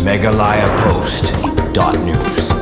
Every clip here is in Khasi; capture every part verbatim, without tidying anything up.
Meghalaya Post dot news.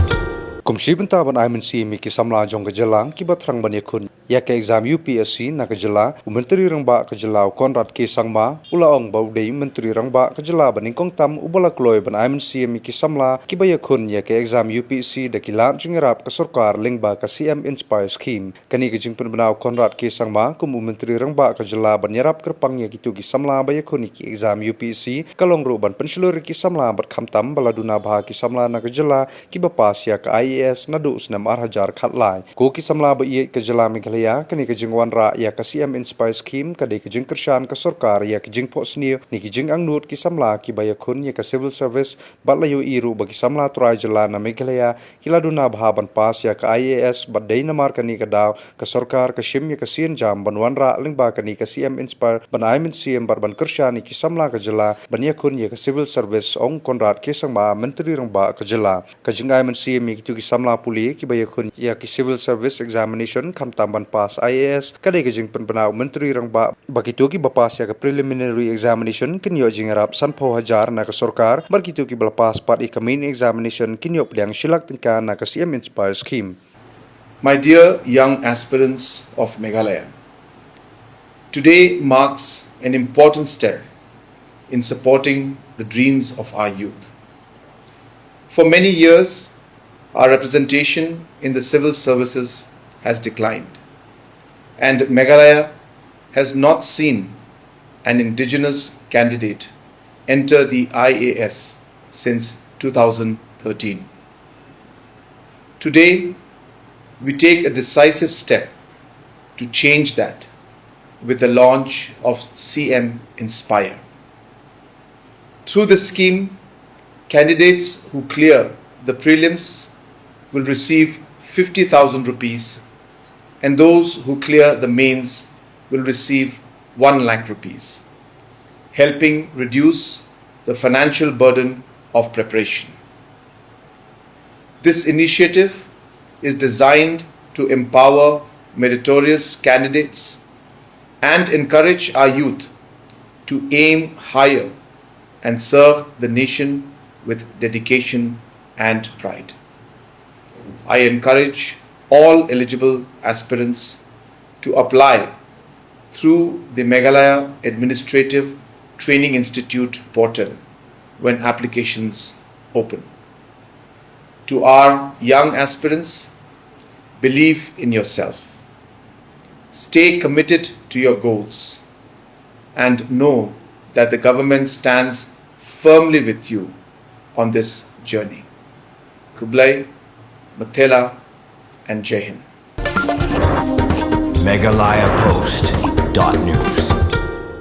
Kum shi bynta ban ai mynsiem ïa ki samla jong ka jylla kiba thrang ban ïakhun ïa ka exam U P S C na ka jylla, u Myntri Rangbah ka jylla u Conrad K Sangma u la ong ba u dei u Myntri Rangbah ka jylla ba nyngkong tam uba la kloi ban ai mynsiem ïa ki samla kiba ïakhun ïa ka exam U P S C da ki lad jingïarap ka sorkar lyngba ka C M Inspire Scheme. Kane ka jingpynbna u Conrad K Sangma kum u Myntri Rangbah ka jylla ban ïarap kyrpang ïa kito ki samla ba ïakhun ïa ki exam U P S C ka long ruh ban pynshlur ïa ki samla bad khamtam ba la duna bha ki samla na ka jylla kiba pass ïa ka I A S naduh u snem ar hajar khatlai. Ko ki samla ba ïeit ka jylla Meghalaya, kane ka jingwanrah ïa ka C M Inspire Scheme ka dei ka jingkyrshan ka sorkar ïa ka jingphohsniew ne ka jingangnud ki samla kiba ïakhun ïa ka civil service bad la ïohi ruh ba ki samla trai jylla na Meghalaya ki la duna bha ban pass ïa ka I A S bad dei namar kane ka daw ka sorkar ka shim ïa ka sienjam ban wanrah lyngba kane ka C M Inspire ban ai mynsiem bad ban kyrshan ïa ki samla ka jylla ban ïakhun ïa ka civil service, ong Conrad K Sangma, Myntri Rangbah ka jylla. Ka jingai mynsiem ïa kito ki samla pule kiba ïakhun ïa ki civil service examination khamtam ban pass I A S ka dei ka jingpynbna u Myntri Rangbah ba kito kiba pass ïa ka preliminary examination kin ïoh jingïarap sanphew hajar na ka sorkar, bad kito kiba la pass pat ïa ka main examination kin ïoh pdiang shi lak tyngka na ka C M Inspire Scheme. My dear young aspirants of Meghalaya, today marks an important step in supporting the dreams of our youth. For many years, our representation in the civil services has declined, and Meghalaya has not seen an indigenous candidate enter the I A S since two thousand thirteen. Today, we take a decisive step to change that with the launch of C M Inspire. Through this scheme, candidates who clear the prelims will receive fifty thousand rupees, and those who clear the mains will receive one lakh rupees, helping reduce the financial burden of preparation. This initiative is designed to empower meritorious candidates and encourage our youth to aim higher and serve the nation with dedication and pride. I encourage all eligible aspirants to apply through the Meghalaya Administrative Training Institute portal when applications open. To our young aspirants, believe in yourself. Stay committed to your goals and know that the government stands firmly with you on this journey. Khublei, Mathela, and Jai Hind. Meghalaya Post dot news.